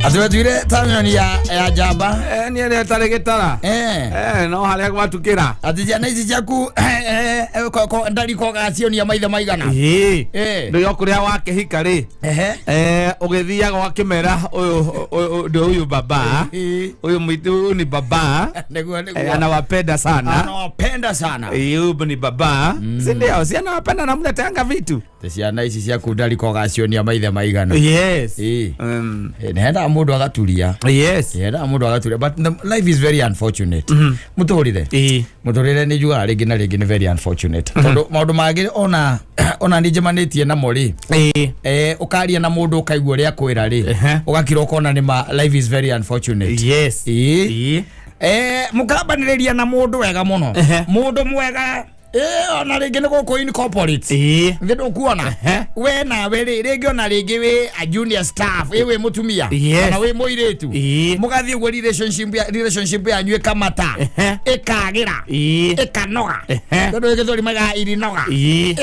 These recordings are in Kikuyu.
Atĩ wetuire ta nyoni ya njamba. Eh, niĩ nĩ tarĩ gĩtara. Eh. Eh, no harĩa gwatukĩra. Atĩ ciana ici ciaku ndariko gacionia maithe maigana. Ĩĩ. Eh. Rĩu kũrĩa wakĩhika rĩ, Ehe. eh, ũgĩthiaga ũgakĩmera ũyũ ũyũ ndio huyu baba, huyu mwitu huyu ni baba. Nĩguo Eh, nĩguo. anawapenda sana. Anawapenda sana. Eh, huyu ni baba, si ndio? Si anawapenda, namleteanga vitu. Atĩ ciana ici ciaku ndariko gacionia maithe maigana. Yes. Ĩĩ. Eh, nĩhendaga mũndũ agaturia. Yes. Nĩhendaga mũndũ agaturia, but the life is very unfortunate. Mũtũrĩre. Ĩĩ. Mũtũrĩre nĩ njugaga rĩngĩ na rĩngĩ nĩ very unfortunate. Tondũ maũndũ mangĩ ona nĩ njemanĩtie namo rĩ. Ĩĩ. Eh, ũkaria na mũndũ ũkaigua ũrĩa akwĩra rĩ, ũgakira ũkona nĩ ma life is very unfortunate. Yes. Ĩĩ. Ĩĩ. Eh, mũkambanĩrĩria na mũndũ wega mũno. Mũndũ mwega, eh, ona rĩngĩ nĩ gũkũ in corporate. Ĩĩ. Thĩ ndũkuona we nawe rĩ, rĩngĩ ona rĩngĩ wĩ a junior staff, ĩ wĩ mũtumia kana wĩ mũirĩtu, mũgathiĩ ũguo relationship yanyu ĩkamata, ĩkagĩra, ĩkanoga, tondũ gĩthweri maigaga irinoga,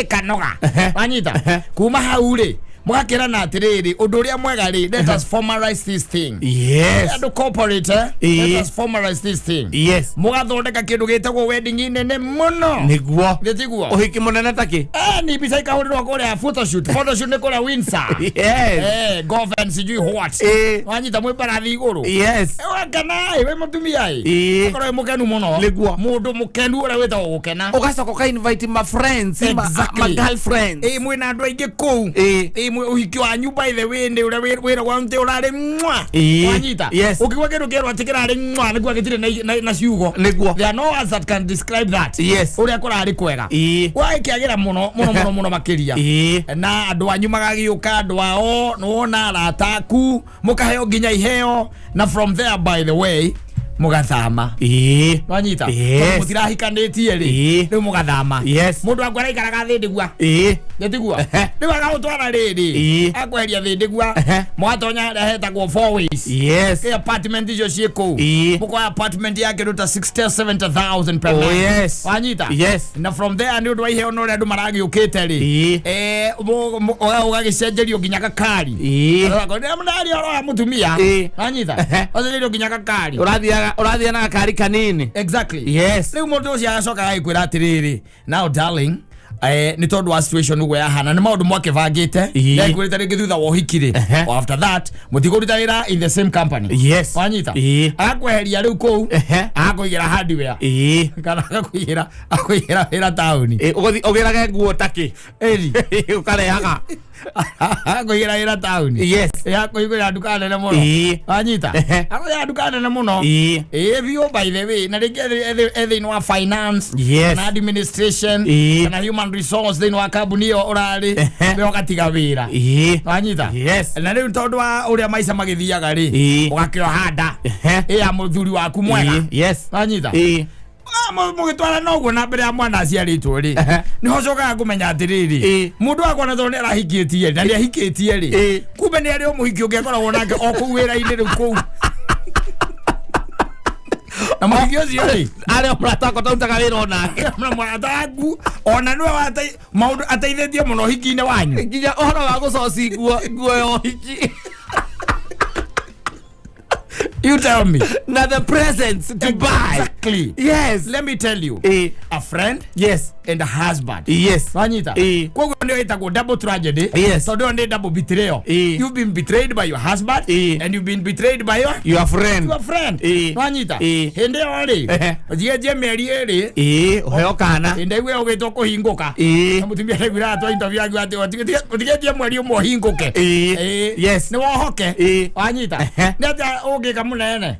ĩkanoga. Wanyita kuma hau rĩ, mũgakĩrana atĩrĩrĩ, ũndũ ũrĩa mwega rĩ, let us formalize this thing. Yes. Andũ corporate, eh? Let us formalize this thing. Yes. Mũgathondeka kĩndũ gĩtagwo wedding nene mũno. Nĩguo. Nĩtiguo? Ũhiki mũnene ta kĩ? Eh, ni mbica ikahũrĩrwo kũrĩa photoshoot. Photoshoot nĩ kũrĩa Windsor. Yes. Eh, golf and sijui what. Eh. Wanyita mwĩ mbarathi igũrũ. Yes. Eh, wakana ĩ, wĩ mũtumia ĩ. Ĩĩ. Ũkorwo wĩ mũkenu mũno. Nĩguo. Mũndũ mũkenu ũrĩa wĩtagwo gũkena. Ũgacoka ũka invite ma friends, ma, Exactly. ma girlfriends. Ĩ, mwĩna andũ aingĩ kũu. Ĩĩ. Ĩ, ũhiki wanyu by the way nĩ ũrĩa wĩra wa ntĩ ũrarĩ mwa. Ĩĩ. Wanyita. Yes. Ũkigua kĩndũ kĩerwo atĩ kĩrarĩ mwa nĩguo gĩtirĩ na ciugo. Nĩguo. There are no words that can describe that. Yes. Ũrĩa kũrarĩ kwega. Ĩĩ. Gwagĩkĩagĩra mũno mũno mũno mũno makĩria. Ĩĩ. Na andũ anyu magagĩũka, andũ ao nĩwona arata aku, mũkaheo nginya iheo, na from there by the way mũgathama. Ĩĩ. Wanyita. Yes. Tondũ mũtirahikanĩtie rĩ, Ĩĩ. rĩu mũgathama. Yes. Mũndũ waku araikaraga thĩndĩgua. Ĩĩ. Nĩtiguo? Ehe. Rĩu agagũtwara rĩrĩ, Ĩĩ. akweheria thĩndĩgua, Ehe. mũgatonya harĩa hetagwo four ways. Yes. Ĩ apartment icio ciĩ kũu. Ĩĩ. Mũkoya apartment ya kĩndũ ta 60 70,000 per Oh, month. yes. Wanyita? Yes. Na from there nĩ ũndũ wa iheo na ũrĩa andũ maragĩũkĩte rĩ, Ĩĩ. eh, ũgagĩcenjerio nginya gakari. Ĩĩ. Ndari ũroya mũtumia. Ĩĩ. Wanyita? Ehe. Ũcenjerio nginya gakari. Ũrathiaga na gakari kanini. Exactly. Yes. Rĩu mũndũ ũcio agacoka agagĩkwĩra atĩrĩrĩ, now darling, eh, nĩ tondũ wa situation ũguo yahana, nĩ maũndũ mwakĩbangĩte, Ĩĩ. nĩakwĩrĩte rĩngĩ thutha wa ũhiki rĩ, Ehe. after that mũtikũruta wĩra in the same company. Yes. Wanyita? Ĩĩ. Agakweheria rĩu kũu, Ehe. agakũigĩra hardware, Ĩĩ. kana agakũigĩra wĩra taũni. Ĩĩ, ũgũthiĩ ũgĩrage nguo takĩ. Ĩri. Ũkarehaga. Agakũigĩra wĩra taũni. Yes. Ĩ, agakũigĩra nduka nene mũno. Ĩĩ. Wanyita? Ehe. Agakũigĩra nduka nene mũno. Ĩĩ. Ĩĩ biũ by the way, na rĩngĩ e thĩinĩ wa finance, Yes. kana administration, Ĩĩ. kana human resource thĩinĩ wa kambuni ĩyo ũrarĩ, Ehe. we ũgatiga wĩra. Ĩĩ. Wanyita? Yes. Na rĩu tondũ wa ũrĩa maica magĩthiaga rĩ, Ĩĩ. ũgakĩoha nda Ehe. ĩ ya mũthuri waku mwega. Ĩĩ. Yes. Wanyita? Ĩĩ. Mũgĩtwara na ũguo na mbere ya mwana aciarĩtwo rĩ, Ehe. nĩho ũcokaga kũmenya atĩrĩrĩ, Ĩĩ. mũndũ wakwa na tondũ nĩ arahikĩtie rĩ, na nĩ ahikĩtie rĩ, Ĩĩ. kumbe nĩ arĩ o mũhiki ũngĩ akoragwo nake o kũu wĩra-inĩ rĩu kũu, na mũhiki ũcio rĩ, Arĩ o mũrata wakwa twarutaga wĩra o nake. na mũrata waku ona nĩwe maũndũ ateithĩtie mũno ũhiki-inĩ wanyu. Nginya ũhoro wa gũcoci nguo ya ũhiki. You tell me. Na the presents to buy. Exactly. Yes. Let me tell you, Ĩĩ. a friend Yes. and a husband. Yes. Wanyita? Ĩĩ. Koguo nĩyo ĩtagwo double tragedy. Yes. Tondũ ĩyo nĩ double betrayal. Ĩĩ. You've been betrayed by your husband Ĩĩ. and you've been betrayed by your Your friend. your friend. Ĩĩ. Wanyita? Ĩĩ. Hĩndĩ ĩyo rĩ, Ehe. ũthiĩtie mĩeri ĩrĩ, Ĩĩ, ũheo kana. hĩndĩ ĩyo ũgĩtwo kũhingũka. Ĩĩ. Na mũtumia ndaiguire atwa interview akiuga atĩ ũtigĩtie mweri ũmwe ũhingũke. Ĩĩ. Ĩĩ. Yes. Nĩ wohoke. Ĩĩ. Wanyita? Ehe. Nĩ atĩa ũngĩka mũnene?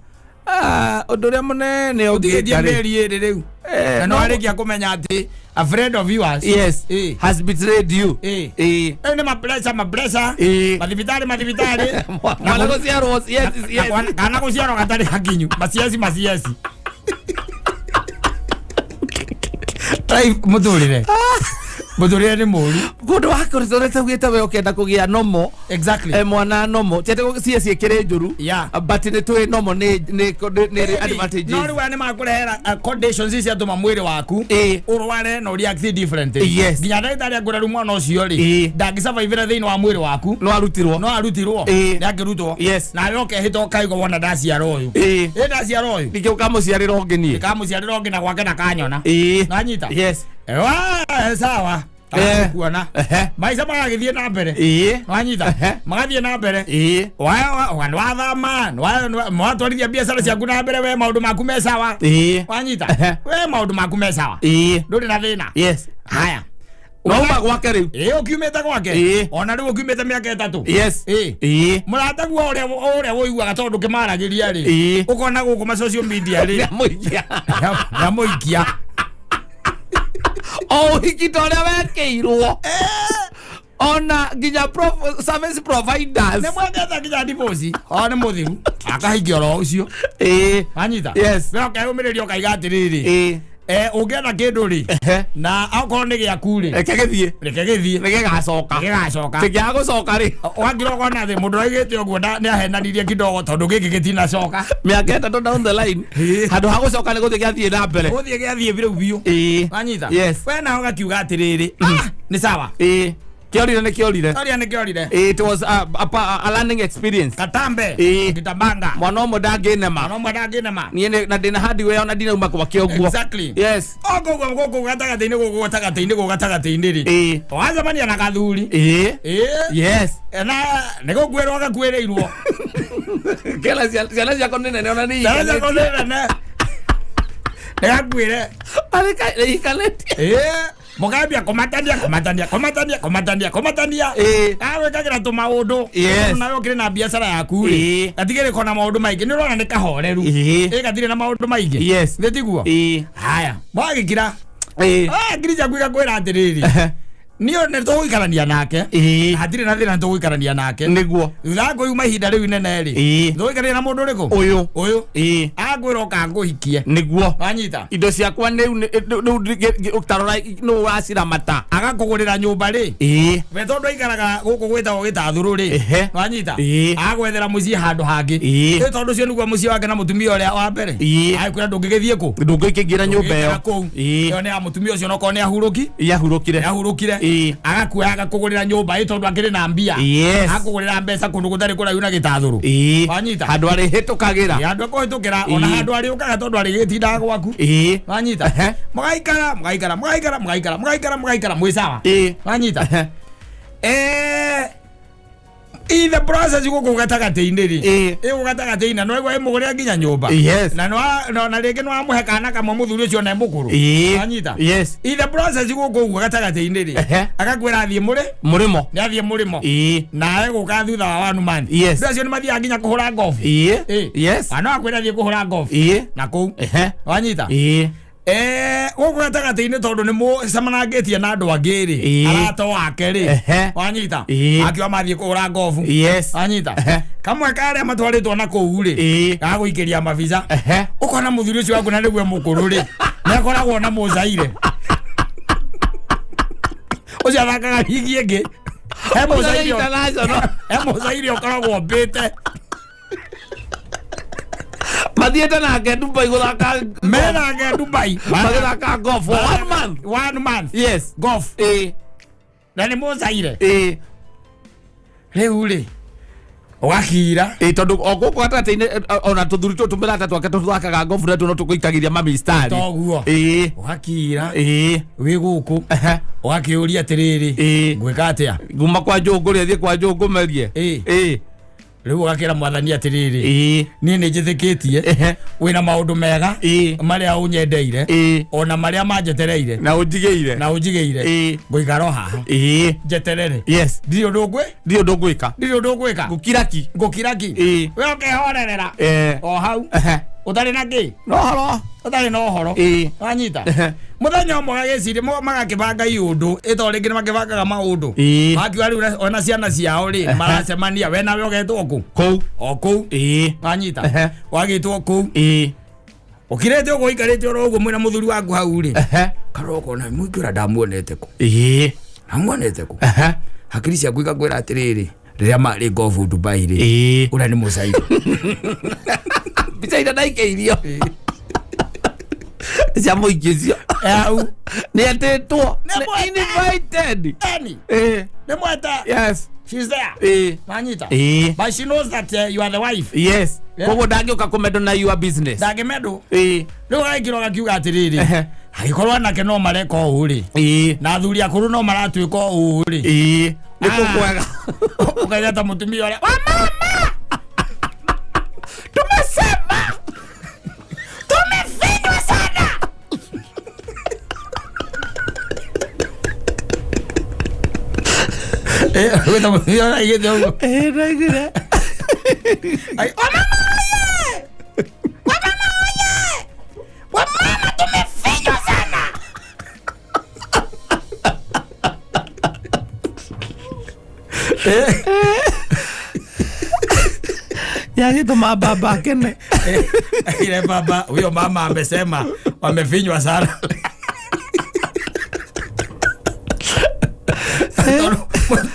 Ah, ũndũ ũrĩa mũnene Ũtigĩtie ũngĩka rĩ. mĩeri ĩrĩ rĩu. Eh, Na nĩ no- warĩkia kũmenya atĩ a friend of yours. Yes. Ĩĩ. Has betrayed you. Ĩĩ. Ĩĩ. Rĩu nĩ mapressure mapressure. Ĩĩ. Mathibitarĩ mathibitarĩ. Mwana gũciarwo, yes, yes. Kana gũciarwo gatarĩ hakinyu. Maciaci maciaci. Life mũtũrĩre. Mũtũrĩre nĩ mũru. Kundu wakoretwo ugĩte we ũkĩenda kũgĩa nomo. Exactly. Mwana nomo tiate cie ciĩkĩrĩ njũru. But nĩ tũĩ nomo nĩ advantages. No rĩu aya nĩ makũrehera conditions ici atũma mwĩrĩ waku ũrware na ũreact differently. Yes. Nginya ndagĩtarĩ angĩra rĩu mwana ũcio rĩ, ndangĩsurvivĩra thĩinĩ wa mwĩrĩ waku. No arutirwo. No arutirwo. Nĩ angĩrutwo. Yes. Nawe ũkehĩta ũkaigua wona ndaciara ũyũ. Ĩ ndaciara ũyũ. Ningĩ ũkamũciarĩra ũngĩ niĩ. Ndĩkamũciarĩra ũngĩ na gwake ndakanyona. Nanyita. Yes. Sawa. Kuona. Maica magagĩthiĩ na mbere. Wanyita. Magathiĩ na mbere. Wathama, watwarithia biacara ciaku na mbere, we maũndũ maku me sawa. Wanyita. We maũndũ maku me sawa. Ndũrĩ na thĩna. Yes. Haya. No uma gwake rĩu. Ũkiumĩte gwake. Ona rĩu ũkiumĩte mĩaka 3. Yes. Mũrataguo ũrĩa ũiguaga tondũ kĩmaragĩria rĩ. Ũkona gũkũ ma social media rĩ. Nĩamũikia. Nĩamũikia. O ũhiki ta ũrĩa wekĩirwo. Ona nginya service providers. Nĩ mwendete nginya divorce. O nĩ mũthiru. Akahingia oro ũcio. Wanyita. Yes. We ũkeyũmĩrĩria ũkaiga atĩrĩrĩ. Ũngĩenda kĩndũ rĩ. Na okorwo nĩ gĩaku rĩ. Reke gĩthiĩ. Reke gĩthiĩ. Nĩ gĩgacoka. Gĩgacoka. Kĩngĩaga gũcoka rĩ. Wakira ũkona atĩ mũndũ ũraigĩte ũguo nĩ ahenanirie kidogo tondũ gĩkĩ gĩtinacoka. Mĩaka 3 down the line. Handũ ha gũcoka nĩ gũthiĩ gĩathiĩ na mbere. Gũthiĩ gĩathiĩ rĩu biũ. Wanyita. Yes. We nawe ũgakiuga atĩrĩrĩ. Nĩ sawa. Kĩorire nĩ kĩorire. Kĩorire nĩ kĩorire. It was a learning experience. Katambe. Gitambanga. Mwana ũmwe ndangĩnema. Mwana ũmwe ndangĩnema. Niĩ na ndĩna hardware ona ndinauma gwake ũguo. Exactly. Yes. O koguo gũkũ gatagatĩ-inĩ gũkũ gatagatĩ-inĩ gũkũ gatagatĩ-inĩ rĩ. Wacemania na gathuri. Yes. Na nĩ gũkuĩrwo gakuĩrĩirwo. Kela ciana ciakwa nĩ nene ona nĩ Ciana ciakwa nĩ nene. Nĩ gakuĩre. Arĩ ikanĩtie. Mukambia komatania komatania komatania komatania komatania. Agwĩkagĩra tũmaũndũ. Yes. Nawe ũkĩrĩ na biacara yaku rĩ. Gatigĩrĩ kona maũndũ maingĩ. Nĩ ũrona nĩ kahoreru. Gatirĩ na maũndũ maingĩ. Yes. Nĩ tiguo? Haya. Mwagĩkira. Ngiri ciaku igakwĩra atĩrĩrĩ. Niĩ nĩ tũgũikarania nake. Hatirĩ na thĩna nĩ tũgũikarania nake. Nĩguo. Thutha wa kũigua ihinda rĩu inene rĩ. Tũgũikarania na mũndũ ũrĩkũ? Ũyũ. Ũyũ. Agwĩra ũka ngũhikie. Nĩguo. Wanyita. Indo ciakwa rĩu ũtarora nũ ũraciramata. Agakũgũrĩra nyũmba rĩ. We tondũ aikaraga gũkũ gwĩtagwo Gĩtathũrũ rĩ. Wanyita. Agwethera mũciĩ handũ hangĩ. Ĩ tondũ ũcio nĩguo mũciĩ wake na mũtumia ũrĩa wa mbere. Agĩkwĩra ndũngĩgĩthiĩ kũ? Ndũngĩkĩingĩra nyũmba ĩyo. Kũu. Ĩyo nĩ ya mũtumia ũcio onokorwo nĩ ahurũki. Yahurũkire. Yahurũkire. Agakuoya agakũgũrĩra nyũmba ĩ tondũ akĩrĩ na mbia. Akũgũrĩra mbeca kũndũ gũtarĩ kũraihu na Gĩtathũrũ. Wanyita. Handũ arĩhĩtũkagĩra. Handũ ekũhĩtũkĩra ona handũ arĩũkaga tondũ arĩgĩtindaga gwaku. Wanyita. Mũgaikara mũgaikara mũgaikara mũgaikara mũgaikara mũgaikara mwĩ sawa. Wanyita. In the process gũkũ gatagatĩ-inĩ rĩ. Ĩ gatagatĩ-inĩ no ĩgwa ĩmũgũrĩra nginya nyũmba. Yes. Na no na rĩngĩ no amũhe kana kamwe mũthuri ũcio na mũkũrũ. Wanyita. Yes. In the process gũkũ ũguo gatagatĩ-inĩ rĩ. Agakwĩra athiĩ mũrĩmo. Nĩ athiĩ mũrĩmo. Na egũka thutha wa 1 month. Yes. Acio nĩ mathiaga nginya kũhũra golf. Yes. No akwĩra athiĩ kũhũra golf. Na kũu. Wanyita. Gũkũ gatagatĩ-inĩ tondũ nĩ mũcemanangĩtie na andũ angĩ rĩ. Arata wake rĩ. Wanyita. Akiuga mathiĩ kũhũra golf. Yes. Wanyita. Kamwe karĩa matwarĩtwo na kũu rĩ. Gagũikĩria mabica. Ũkona mũthuri ũcio waku na nĩguo mũkũrũ rĩ. Nĩ akoragwo na mũzaire. Ũcio athakaga ligi ĩngĩ. He mũzaire ũkoragwo mbĩte. Mathiĩte nake Dubai gũthaka. Menake Dubai. Magĩthaka golf for 1 month. 1 month. Yes. Golf. Na nĩ mũzaire. Rĩu rĩ. Ũgakira. Tondũ o gũkũ gatagatĩ-inĩ ona tũthuri tũtũ tũmĩrata twake tũthakaga golf na tuo no tũgũikagĩria mamistari. Toguo. Ũgakira. Wĩ gũkũ. Ũgakĩũria atĩrĩrĩ. Ngwĩka atĩa? Nguma kwa Njũngũ rĩ, thiĩ kwa Njũngũ merie. Rĩu ũgakĩra mwathani atĩrĩrĩ. Niĩ nĩ njĩtĩkĩtie wĩna maũndũ mega marĩa ũnyendeire ona marĩa manjetereire na ũnjigĩire. Na ũnjigĩire. Ngũikara o haha. Njeterere. Yes. Ndirĩ ũndũ ngwĩ? Ndirĩ ũndũ ngwĩka. Ndirĩ ũndũ ngwĩka. Ngũkira ki. Ngũkira ki. We ũkehorerera. O hau. Ũtarĩ na kĩ? No ũhoro. Ũtarĩ na ũhoro. Wanyita. Mũthenya ũmwe agĩciria magakĩbanga iũndũ ĩto rĩngĩ nĩ makĩbangaga maũndũ. Makiuga rĩu ona ciana ciao rĩ maracemania we nawe ũgetwo kũ? Kũu. O kũu. Wanyita. Wagĩtwo kũu. Ũkirĩte ũguo ũikarĩte oro ũguo mwĩna mũthuri waku hau rĩ. Ehe. Karoko na mũingĩ ũrĩa ndamuonete kũ. Ĩĩ. Ndamuonete kũ. Ehe. Hakiri ciaku ikakwĩra atĩrĩrĩ, rĩrĩa marĩ ngobu Dubai rĩ. Ĩĩ. Ũrĩa nĩ mũcairi. Mbica iria ndaikĩirio cia mũingĩ ũcio Hau. nĩ etĩtwo. Nĩ Nĩ mwete. invited. Eni. Ĩĩ. Nĩ mwete. Yes. She's there. Ĩĩ. Wanyita. Ĩĩ. But she knows that you are the wife. Yes. Yeah. Koguo ndangĩũka kũmendo na your business. Ndangĩmendwo. Ĩĩ. Rĩu agekĩrwo agakiuga atĩrĩrĩ. Ehe. Angĩkorwo anake no mareka ũũ rĩ. Ĩĩ. Na athuri akũrũ no maratuĩka ũũ rĩ. Ĩĩ. Nĩ Ah. kũkwega. Ũkaigua ta mũtumia ũrĩa. Wa mama! Tumesema. Tumefinywa sana. Eh, wĩta mũtumia ũrĩa aigĩte ũguo. Ĩĩ ndaiguire. Ai, wa mama oye! Wa mama oye! Wa mama tumefinywa sana. Eh, Yagĩtũma baba akene. ile baba, huyo mama amesema wamefinywa sana.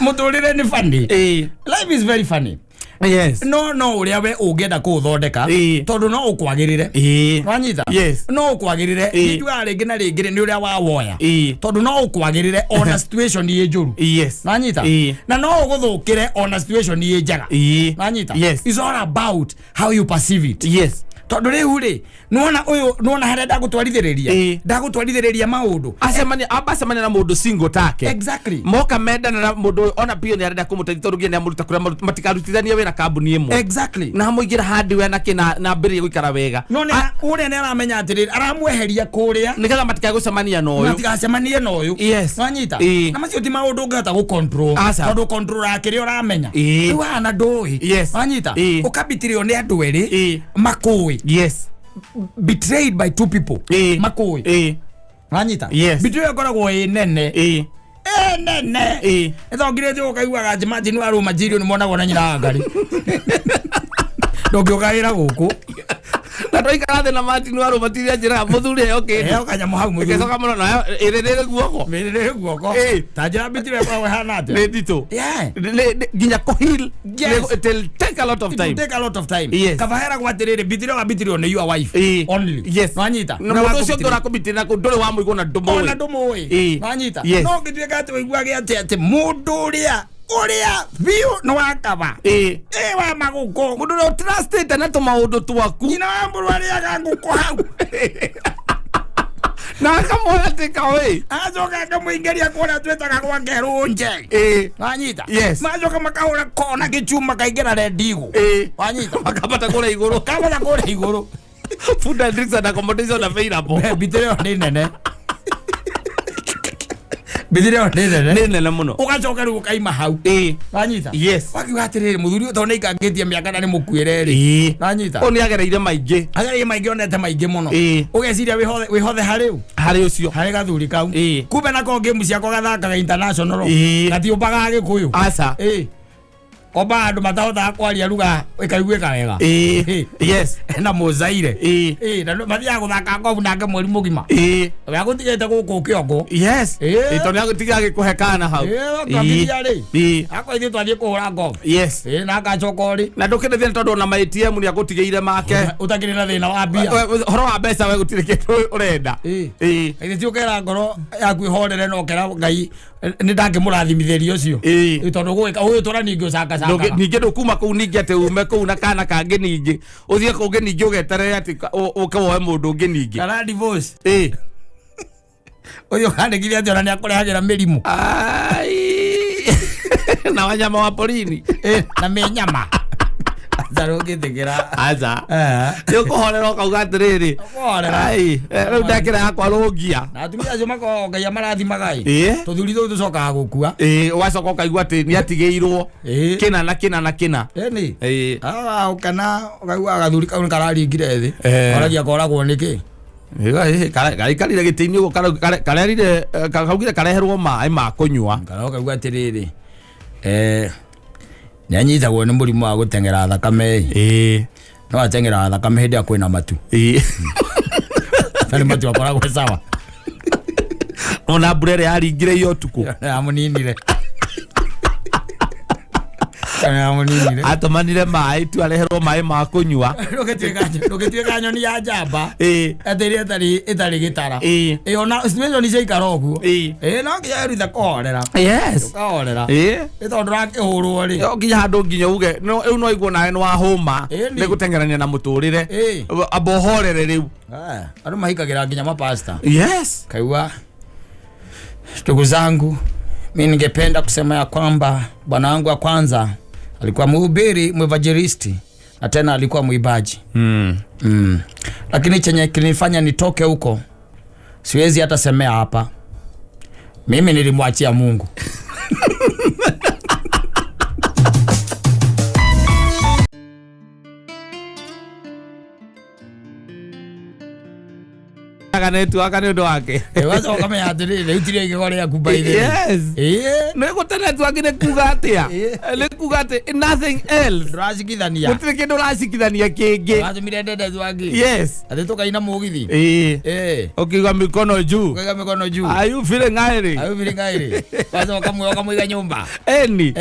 Mũtũrĩre nĩ funny. Ĩĩ. Life is very funny. Yes. No ũrĩa we ũngĩenda kũũthondeka Ĩĩ. tondũ no ũkwagĩrĩre. Ĩĩ. Wanyita? Yes. No ũkwagĩrĩre. Ĩĩ. Njugaga rĩngĩ na rĩngĩ nĩ ũrĩa wawoya. Ĩĩ. Tondũ no ũkwagĩrĩre ona situation ĩ njũru. Yes. Wanyita? Ĩĩ. Na no ũgũthũkĩre ona situation ĩ njega. Ĩĩ. Wanyita? Yes. It's all about how you perceive it. Yes. Tondũ rĩu rĩ, nĩwona ũyũ, nĩwona harĩa ndagũtwarithĩrĩria. Ĩĩ. Ndagũtwarithĩrĩria maũndũ. Acemania amba acemania na mũndũ single take. Exactly. Moka mendana na mũndũ ũyũ ona pio nĩ arenda kũmũteithia tondũ nginya nĩamũruta kũrĩa matikarutithanie wĩra kambuni ĩmwe. Exactly. Na amũingĩra hardware na kĩ na ambĩrĩrie gũikara wega. No nĩ ũrĩa nĩ aramenya atĩrĩrĩ, aramweheria kũrĩa Nĩgetha matikae gũcemania na ũyũ. matigacemanie na ũyũ. Yes. Wanyita? Ĩĩ. Na macio ti maũndũ ũngĩhota gũ-control. Aca. Tondũ control kĩrĩa ũramenya. Ĩĩ. Rĩu haha na ndũĩ. Yes. Wanyita? Ĩĩ. Ũkabitirio nĩ andũ erĩ Ĩĩ. makũĩ. Yes. Betrayed by two people. Ĩĩ. Makũĩ. Ĩĩ. Wanyita? Yes. Betrayal ĩkoragwo ĩ nene. Ĩĩ. Ĩ nene. Ĩĩ. Ĩtongirĩte ũkaiguaga atĩ Martin wa Roma Jirio nĩ monagwo na nyina wa Ngarĩ. Ndũngĩũka wĩra gũkũ. Na twaikara thĩ na Martin wa Roma tiria njĩraga mũthuri heo kĩndũ. Heo kanyamũ hau mũthuri. Ĩgĩcoka mũno nayo ĩrĩ rĩrĩ guoko. Mĩrĩ guoko. Ĩĩ. Ta njĩra betrayal ĩkoragwo ĩhana atĩa? Nĩ nditũ. Yeah. Nginya kũheal. Yes. It will take a lot of It time. will take a lot of time. Yes. Kaba heragwo atĩrĩrĩ, betrayal wabitirio nĩ your wife. Ĩĩ. Only. Yes. Nwanyita? Na mũndũ ũcio ũngĩ ũrakũbitĩrĩra kũu ndũrĩ wamũigua na ndũmũĩ. Ona ndũmũĩ. Ĩĩ. Nwanyita? Yes. No ũngĩtuĩka atĩ ũiguage atĩ atĩ mũndũ ũrĩa ũrĩa biũ nĩ wakaba. Ĩĩ. Ĩ wa magũkũ. Mũndũ ũrĩa ũtrustĩte na tũmaũndũ twaku. Nyina wa mbũrũ arĩaga ngũkũ hau. Na akamũhe atĩ kaũĩ. Acoka akamũingĩria kũrĩa twĩtaga gwa Kerũnje. Ĩĩ. Wanyita? Yes. Macoka makahũra kona gĩchuma kaingĩra rendigo. Ĩĩ. Wanyita? Makambata kũrĩa igũrũ. Kambata kũrĩa igũrũ. Food and drinks and accommodation available. Betrayal nĩ nene. Betrayal nĩ nene. Nĩ nene mũno. Ũgacoka rĩu ũkaima hau. Ĩĩ. Wanyita? Yes. Wakiuga atĩrĩrĩ, mũthuri ũyũ tondũ nĩaikangĩtie mĩaka na nĩ mũkuĩre rĩ. Ĩĩ. Wanyita? Ũyũ nĩagereire maingĩ. Agereire maingĩ onete maingĩ mũno. Ĩĩ. Ũgeciria wĩhothe harĩ ũ? Harĩ ũcio. Harĩ gathuri kau. Ĩĩ. Kumbe nako game ciakwa gathakaga international. Ĩĩ. Gatiũmbaga Gĩkũyũ. Aca. Ĩĩ. Komba andũ matahotaga kwaria lugha ĩkaiguĩka wega. Ĩĩ. Yes. Na mũzaire. Ĩĩ. Ĩĩ, na mathiaga gũthaka ngobu nake mweri mũgima. Ĩĩ. We agũtigĩte gũkũ kĩongo. Yes. Ĩĩ. Ĩĩ, tondũ nĩagũtigira agĩkũhe kana hau. Ĩĩ, twambĩrĩria rĩ. Ĩĩ. Akwa ithuĩ twathiĩ kũhũra ngobu. Yes. Ĩĩ, na agacoka ũrĩ. Na ndũkĩrĩ thĩna tondũ ona ma ATM nĩagũtigĩire make. Ũtakĩrĩ na thĩna wa mbia. Ũhoro wa mbeca we gũtirĩ kĩndũ ũrenda. Ĩĩ. Ĩĩ. Ithe ti ũkera ngoro yaku ĩhorere na ũkera Ngai nĩ ndangĩmũrathimithĩria ũcio. Ĩĩ. Ĩĩ, tondũ gũgĩka ũgĩtũra ningĩ ũcangacangaga. Ningĩ ndũkuma kũu ningĩ atĩ ume kũu na kana kangĩ ningĩ ũthiĩ kũngĩ ningĩ ũgeterere atĩ ũke woe mũndũ ũngĩ ningĩ. Kana divorce. Ĩĩ. Ũyũ ũkandĩkithia atĩ ona nĩakũrehagĩra mĩrimũ. Ai. Na wanyama wa porini. Ĩĩ, na mĩnyama. Aca ndũngĩtĩkĩra. Aca. Eh. Nĩ ũkũhorera ũkauga atĩrĩrĩ. Ũkũhorera. Ai, rĩu ndekĩra yakwa rũngia. Na atumia acio makoragwo Ngai amarathimaga ĩ. Ĩĩ. Tũthuri tũu tũcokaga gũkua. Ĩĩ, ũgacoka ũkaigua atĩ nĩatigĩirwo Ĩĩ. kĩna na kĩna na kĩna. Ĩni. Ĩĩ. Ah, ũkana ũkaigua gathuri kau nĩ kararingire thĩ. Eh. Oragia koragwo nĩkĩ? Gaikarire gĩtĩ-inĩ ũguo karerire kaugire kareherwo maĩ ma kũnyua. Kana ũkaigua atĩrĩrĩ. Nĩanyitagwo nĩ mũrimũ wa gũteng'era thakame ĩ. Ĩĩ. No ateng'eraga thakame hĩndĩ ĩrĩa kwĩna matu. Ĩĩ. Nĩ matua akoragwo sawa. Ona mbura ĩrĩa yaringire iyo ũtukũ. Amuninire. Amuninire. Atũmanire maĩ tu areherwo maĩ ma kũnyua. Ndũgĩtuĩka nyoni ya njamba. Ĩĩ. Atĩ ĩrĩa ĩtarĩ gĩtara. Ĩĩ. Ĩyo na situation ciaikara ũguo. Ĩĩ. Ĩĩ no nginya wĩrute kũhorera. Yes. Ũkahorera. Ĩĩ. Nĩ tondũ ndũrakĩhũrwo rĩ. Yo, nginya handũ nginya uge no rĩu no iguo nawe nĩ wahũma Ĩni. nĩ gũteng'erania na mũtũrĩre. Ĩĩ. Amba ũhorere rĩu. Andũ mahikagĩra nginya mapasta. Yes. Kaigua, ndugu zangu, mi ningependa kusema ya kwamba bwana wangu wa kwanza alikuwa mhubiri, mwevangelisti na tena alikuwa mwimbaji. Lakini chenye kilinifanya nitoke huko siwezi hata semea hapa. Mimi nilimwachia Mungu. Network nĩ ũndũ wake. Wacha ukamenya atĩrĩrĩ, rĩu ti rĩngĩ rĩaku by the way. Yes. Ĩĩ. Nĩ gũte network nĩ kuga atĩa? Nĩ kuga atĩ nothing else. Ndũracikithania. Gũtirĩ kĩndũ ũracikithania kĩngĩ. Ũratũmire network. Yes. Atĩ tũkaina mũgithi. Ĩĩ. Ĩĩ. Ũkiuga mikono juu. Ũkaiga mikono juu. Are you feeling irie? Are you feeling irie? Kwanza ukamwiga nyumba. Eni.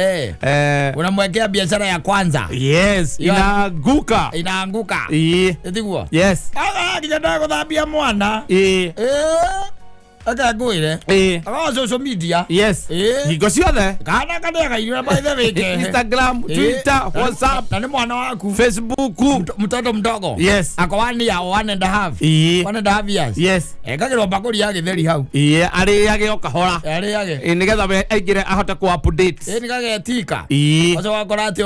Unamwekea biashara ya kwanza. Yes. Inaanguka. Inaanguka. Ĩĩ. Ĩtiguo? Yes. Aga nginya ndagũthambia mwana. Ĩĩ. Akangwĩre. Ĩĩ. Aga social media. Yes. Ĩĩ. Hingo ciothe. Kana kanĩaga irio by the way ke. Instagram, Twitter, WhatsApp, Na nĩ mwana waku. Facebook. Mtoto mdogo. Yes. Ako 1 year, 1.5. Ĩĩ. 1.5 years. Yes. Ekagĩrwo mbakũri ya gĩtheri hau. Ĩĩ, arĩage o kahora. Arĩage. Ĩĩ, nĩgetha we aingĩre ahote kũ update. Ĩĩ, nĩkagetika. Ĩĩ. Ũcio wakora atĩ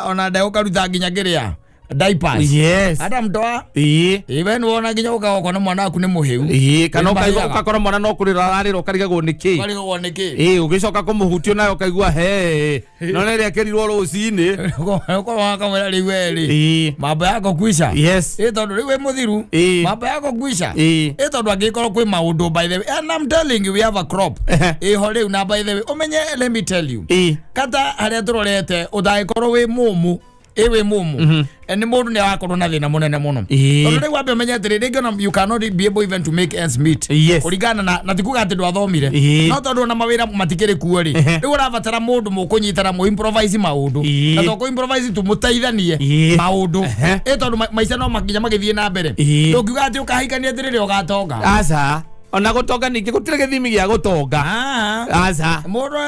ona ndegũkaruta nginya kĩrĩa. Diapers. Yes. Hata mtoa. Ĩĩ. Ĩĩ, we nĩwona nginya ũkagoka na mwana waku nĩ mũhĩu. Ĩĩ, kana Nĩ ũkaigua marĩaga. ũgakora mwana no kũrĩra ararĩra ũkarigagwo nĩ kĩ. Ũkarigagwo nĩ kĩ. Ĩĩ, ũgĩcoka kũmũhutia nayo ũkaigua he. No nĩ ĩrĩa ĩkĩrirwo rũcinĩ. Ũkorwo wakamwĩra rĩu we rĩ. Ĩĩ. Mambo yako kwisha. Yes. Ĩĩ, tondũ rĩu wĩ mũthiru. Ĩĩ. Mambo yako kwisha. Ĩĩ. Ĩĩ, tondũ angĩkorwo kwĩ maũndũ by the way. And I'm telling you we have a crop. Ĩho rĩu na by the way. Ũmenye let me tell you. Ĩĩ. Kata harĩa tũrorete ũtangĩkorwo wĩ mũmũ. Ĩĩ wĩ mũmũ. Nĩ mũndũ nĩ arakorwo na thĩna mũnene mũno. Ĩĩ. Tondũ rĩu wambe ũmenye atĩrĩ, rĩngĩ ona you cannot be able even to make ends meet. Yes. Kũringana na ti kuga atĩ ndwathomire. Ĩĩ. No tondũ ona mawĩra matikĩrĩ kuo rĩ. Rĩu ũrabatara mũndũ mũkũnyitana mũ improvise maũndũ. Ĩĩ. Na to kũ improvise tu mũteithanie Ĩĩ. maũndũ. Ĩĩ, tondũ maica no makinya magĩthiĩ na mbere. Ĩĩ. Ndũngiuga atĩ ũkahikania atĩrĩrĩ ũgatonga. Aca. Ona gũtonga ningĩ gũtirĩ gĩthimi gĩa gũtonga. Aca. Mũndũ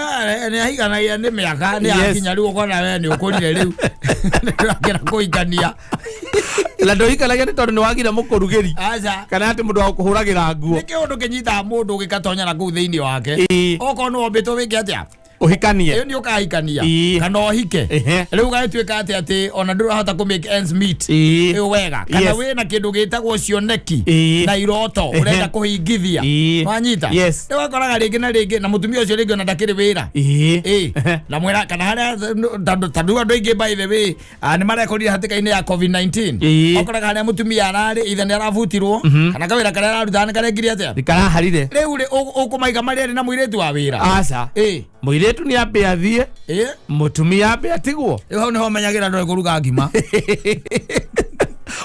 nĩ ahikanagia nĩ mĩaka, nĩ Yes. akinya rĩu ũkona we nĩ ũkũrire rĩu. Nĩ ũrakĩra kũhikania. Na ndũhikanagia nĩ tondũ nĩ wagire mũkũrugĩri. Aca. Kana atĩ mũndũ wa gũkũhũragĩra nguo. Nĩ kĩũndũ kĩnyitaga mũndũ gĩgatonya na kũu thĩinĩ wake. Ĩĩ. Okorwo nĩ wombĩtwo wĩke atĩa? Ũhikanie. Ĩyo nĩ ũkahikania. Ĩĩ. Kana ũhike. Ehe. Rĩu gagĩtuĩka atĩ atĩ ona ndũrahota kũ make ends meet. Ĩĩ. Ĩyo wega. Kana Yes. wĩna kĩndũ gĩtagwo cioneki Ĩĩ. na iroto Ehe. ũrenda kũhingithia. Ĩĩ. Wanyita? Yes. Rĩu wakoraga rĩngĩ na rĩngĩ na mũtumia ũcio rĩngĩ ona ndakĩrĩ wĩra. Ĩĩ. Ĩĩ. Ehe. Na mwĩra kana harĩa tondũ andũ aingĩ by the way nĩ marekorire hatĩka-inĩ ya COVID-19. Ĩĩ. Wakoraga harĩa mũtumia ararĩ either nĩ arabutirwo kana kawĩra karĩa ararutaga nĩ karekire atĩa? Nĩkaraharire. Rĩu rĩ ũkũmaiga marĩa arĩ na mũirĩtu wa wĩra. Aca. Ĩĩ. Mũirĩtu nĩ ambe athiĩ. Ĩĩ. Mũtumia ambe atigwo. Rĩu hau nĩho menyagĩra ndoĩ kũruga ngima.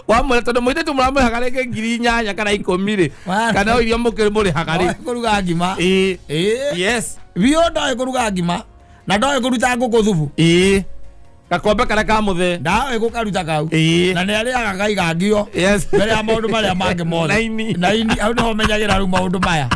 Wamwĩra tondũ mũirĩtu mũramũrĩhaga rĩngĩ 8,000 kana 10 rĩ. Wa- Kana o iria mũkĩmũrĩhaga rĩ. Ndoĩ kũruga ngima. Ĩĩ. Ĩĩ. Yes. Biũ ndoĩ kũruga ngima. Na ndoĩ kũruta ngũkũ thubu. Ĩĩ. Gakombe karĩa ka mũthee. Ndoĩ gũkaruta kau. Ĩĩ. Na nĩ arĩaga kaiga ngio. Yes. Mbere ya maũndũ marĩa mangĩ mothe. Na ini. Na ini hau nĩho menyagĩra rĩu maũndũ maya.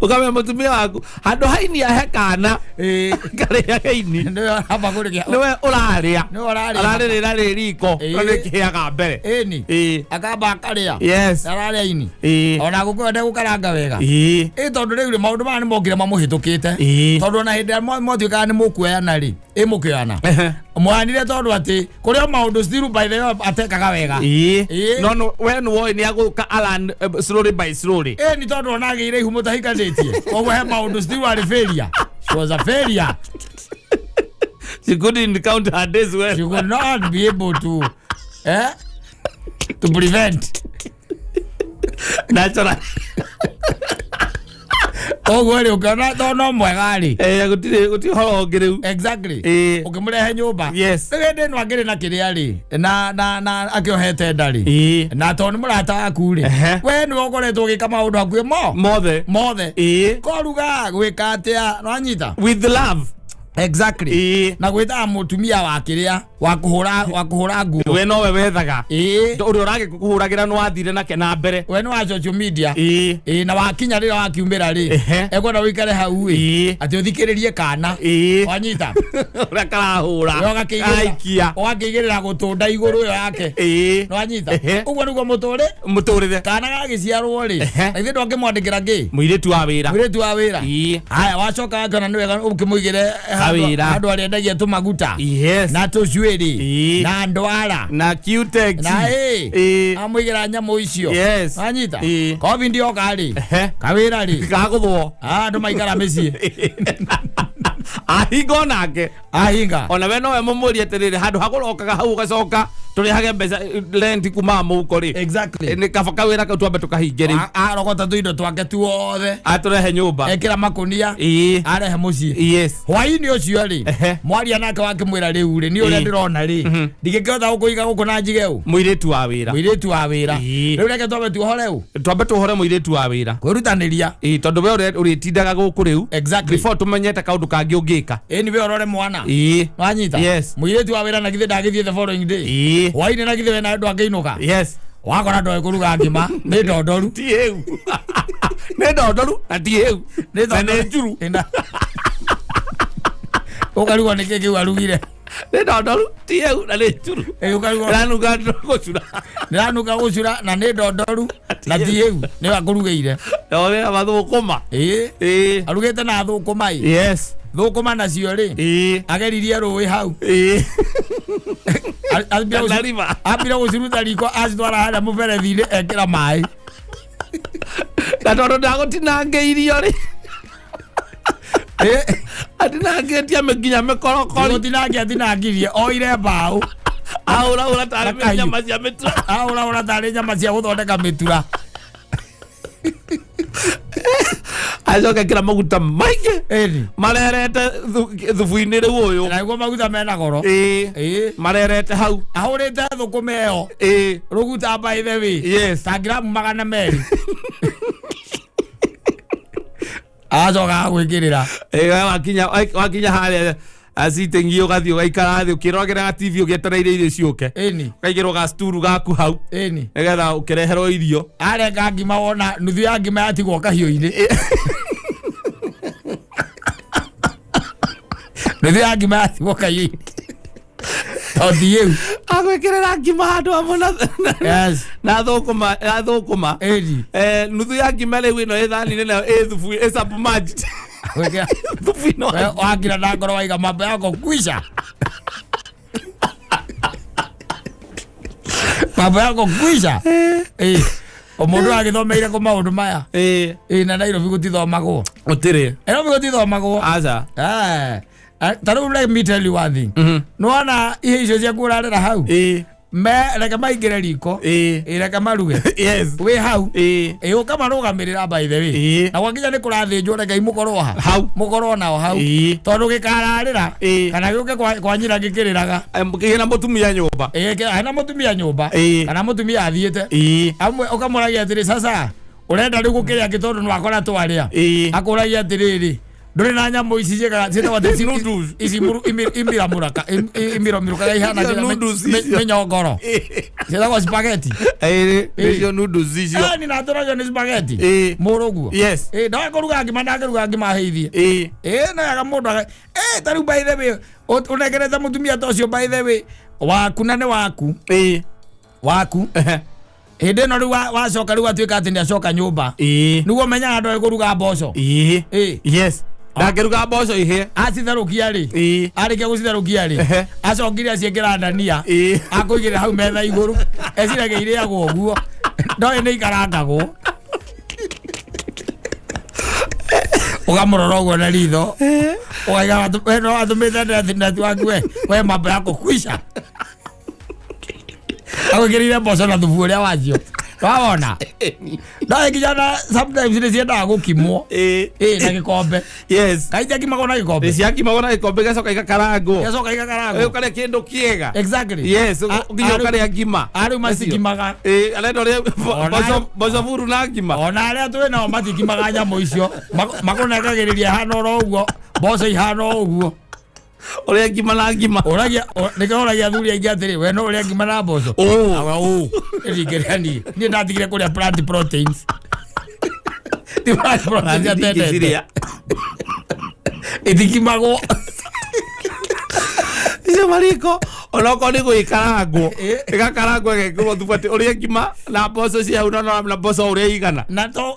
Ũkamenya mũtumia waku handũ ha ini ahe kana. Ĩĩ. Karĩage ini. Nĩwe ũramba kũrĩkia. Nĩwe ũrarĩa. Nĩwe ũrarĩa. Ararĩrĩra rĩ riko. Ĩĩ. No nĩkĩhĩaga mbere. Ĩni. Ĩĩ. Akamba akarĩa. Yes. Ararĩa ini. Ĩĩ. Ona ngũkũ ĩyo ndegũkaranga wega. Ĩĩ. Ĩĩ tondũ rĩu rĩ maũndũ maya nĩmokire mamũhĩtũkĩte. Ĩĩ. Tondũ ona hĩndĩ ĩrĩa mwatuĩkaga nĩ mũkuoyana rĩ, ĩ mũkĩoyana. Ehe. Mwanire tondũ atĩ kũrĩ o maũndũ still by the way atekaga wega. Ĩĩ. Ĩĩ. No we nĩ woĩ nĩ agũka alan slowly by slowly. Ĩĩ nĩ tondũ ona agĩire ihu mũtahikanĩtie. Koguo he maũndũ still arĩ failure. She was a failure. She couldn't count her days well. She could not be able to to prevent. Natural. Koguo rĩ, ũkĩona to no mwega rĩ. Eh, gũtirĩ gũtirĩ ũhoro ũngĩ rĩu. Exactly. Ũkĩmũrehe nyũmba. Rĩu hĩndĩ ĩno angĩrĩ na kĩrĩa rĩ, na akĩohete nda rĩ, na tondũ nĩ mũrata waku rĩ, we nĩwe ũkoretwo ũgĩka maũndũ hakuhĩ mo Mothe. Mothe. Koruga gwĩka atĩa, nĩwanyita? With love. Exactly. Na gwĩtaga mũtumia wa kĩrĩa wa kũhũra nguo. We nowe wethaga. Ũrĩa ũragĩkũhũragĩra nĩ wathire nake na mbere. We nĩ wa social media. Ĩĩ, na wakinya rĩrĩa wakiumĩra rĩ, ekwenda ũikare hau ĩ, atĩ ũthikĩrĩrie kana. Wanyita? Ũrĩa karahũra. We ũgakĩigĩrĩra. Aikia. Ũgakĩigĩrĩra gũtũnda igũrũ ĩyo yake. Nĩwanyita? Ũguo nĩguo mũtũrĩ Mũtũrĩre. Kana gagĩciarwo rĩ, na ithuĩ ndwakĩmwandĩkĩra kĩ? Mũirĩtu wa wĩra. Mũirĩtu wa wĩra. Haya, wacoka wakĩona nĩ wega ũkĩmũigĩre Kawĩra. handũ arĩendagia tũmaguta na tũcuĩrĩ na ndwara Na Cutex. Na ĩ amũigĩra nyamũ icio. Wanyita? Covid yoka rĩ, kawĩra rĩ, Gagũthwo. Andũ maikara mĩciĩ. Ahinga onake. Ahinga. Ona we nowe mũmũrie atĩrĩrĩ, handũ ha kũrokaga hau ũgacoka tũrĩhage mbeca rent kuma mũhuko rĩ. Nĩ kaba kawĩra kau twambe tũkahinge rĩu. Arogota tũindo twake tuothe. Atũrehe nyũmba. Ekĩra makũnia. Arehe mũciĩ. Hwaĩ-inĩ ũcio rĩ, mwaria nake wakĩmwĩra rĩu rĩ, niĩ ũrĩa ndĩrona rĩ, ndingĩkĩhota gũkũiga gũkũ na njige ũ? Mũirĩtu wa wĩra. Mũirĩtu wa wĩra. Rĩu reke twambe tuohore ũ? Twambe tuohore mũirĩtu wa wĩra. Kwĩrutanĩria. Ĩĩ, tondũ we ũrĩa ũrĩtindaga gũkũ rĩu. Before tũmenyete kaũndũ kangĩ ũngĩka. Ĩĩ, nĩwe ũrore mwana. Wanyita? Yes. Mũirĩtu wa wĩra na githĩ ndagĩthiĩ the following day. Hwaĩ-inĩ na githĩ we na ndwangĩinũka. Wakora ndoĩ kũruga ngima nĩ ndondoru. Ti hĩu. Nĩ ndondoru na ti hĩu. Nĩ Na nĩ ndondoru. njuru. Ĩna. Ũkarigwo nĩkĩ kĩu arugire. Nĩ ndondoru ti hĩu na nĩ njuru. Ĩ, ũkarigwo. Ĩranuga gũcura. Nĩranuka gũcura na nĩ ndondoru na ti hĩu nĩwe akũrugĩire. Ndorera mathũkũma. Arugĩte na thũkũma ĩ. Thũkũma nacio rĩ, ageririe rũĩ hau. Tana River. Ambire gũciruta riko acitwara harĩa mũberethi-inĩ ekĩra maĩ. Na tondũ ndagũtinangĩirio rĩ. Atinangĩtie nginya mĩkorokori. Gũtinangia atinangirie oire mbaũ. Ahũrahũra tarĩ Na kahiũ. nyama cia mĩtura. Ahũrahũra tarĩ nyama cia gũthondeka mĩtura. Acoka ekĩra maguta maingĩ. Marerete thubu-inĩ rĩu ũyũ. Na nĩguo maguta mena goro. Marerete hau. Ahũrĩte thũkũma ĩyo. Rũguta by the way. Ta gramu 200. Acoka agwĩkĩrĩra. Wakinya harĩa sitting ũgathiĩ ũgaikara thĩ ũkĩroragĩra TV ũgĩetereire irio ciũke. Ũkaigĩrwo gacturu gaku hau. Nĩgetha ũkĩreherwo irio. Arenga ngima wona nuthu ya ngima yatigwo kahiũ-inĩ. Nuthu ya ngima yatigwo kahiũ-inĩ. Tondũ ti ĩu. Agwĩkĩrĩra ngima handũ hamwe na thũkũma, na thũkũma. Nuthu ya ngima rĩu ĩno ĩ thani-inĩ nayo ĩ thubu, ĩ submerged. Gwĩkĩra. Thubu-inĩ wa We, wakira na ngoro waiga mambo yako kwisha. Mambo yako kwisha. O mũndũ agĩthomeire kũ maũndũ maya. Na Nairobi gũtithomagwo. Gũtirĩ. Nairobi gũtithomagwo. Aca. Ta rĩu let me tell you one thing. Nĩwona ihe icio ciaku ũrarĩra hau? Me reke maingĩre riko. Reke maruge. Wĩ hau. Ũkamarũgamĩrĩra by the way. Na gwakinya nĩ kũrathĩnjwo reke mũkorwo ha. Hau. Mũkorwo nao hau. Tondũ gĩkararĩra. Kana gĩũke kwa nyina gĩkĩrĩraga. Kĩna mũtumia nyũmba. Hena mũtumia nyũmba. Kana mũtumia athiĩte. Amwe ũkamũragia atĩrĩ sasa ũrenda rĩu gũkĩrĩa kĩ tondũ nĩwakora twarĩa. Akũragia atĩrĩrĩ, ndũrĩ na nyamũ ici ciĩkaga ciĩtagwo atĩ Noodles. ici imiramũraka, imiromirũkaga ihana Icio kĩrĩa noodles icio. mĩnyongoro. Ciĩtagwo spaghetti. Nĩcio noodles icio. Ni natũragio nĩ spaghetti. Mũrũguo. Ndoĩ kũruga ngima, ndangĩruga ngima heithie. No wega mũndũ ta rĩu by the way, ũnengerete mũtumia ta ũcio by the way, waku na nĩ waku. Waku. Hĩndĩ ĩno rĩu wacoka rĩu atuĩka atĩ nĩacoka nyũmba. Nĩguo menyaga ndoĩ kũruga mboco. Ndangĩruga mboco ihĩe. Acitherũkia rĩ. Arĩkia gũcitherũkia rĩ. Acokire aciĩkĩra ndania. Akũigĩrĩra hau metha igũrũ. Eciragia irĩagwo ũguo. Ndoĩ nĩ ikarangagwo. Ũkamũrora ũguo na ritho. Ũkaiga we no watũmĩte neti waku we. We mambo yako kwisha. Agwĩkĩrĩire mboco na thubu ũrĩa wacio. Wawona no nginya na sometimes nĩ ciendaga gũkimwo. Ĩĩ. Ĩ na gĩkombe. Yes. Kaĩ itiakimagwo na gĩkombe? Nĩ ciakimagwo na gĩkombe, igacoka igakarangwo. Igacoka igakarangwo. Ũkarĩa kĩndũ kĩega. Exactly. Yes, nginya ũkarĩa ngima. Arĩu matikimaga. Ĩĩ, arenda ũrĩe Ona- mboco buru na ngima. Ona arĩa twĩ nao matikimaga nyamũ icio. Makũnengagĩrĩria ihana oro ũguo, mboco ihana o ũguo. Ũrĩa ngima na ngima. Ũragia nĩkĩo ũragia athuri aingĩ atĩrĩ, we no ũrĩa ngima na mboco? Ũũ. Awa ũũ. Ĩringĩrĩa niĩ. Niĩ ndatigire kũrĩa plant proteins. Ti plant proteins atendete. Ndingĩcirĩa. Itikimagwo. Icio mariko onokorwo nĩ gwĩkarangwo, Ĩ. ĩgakarangwo ĩgekĩrwo thubu atĩ ũrĩe ngima na mboco cia hau na mboco ũrĩa igana. Na to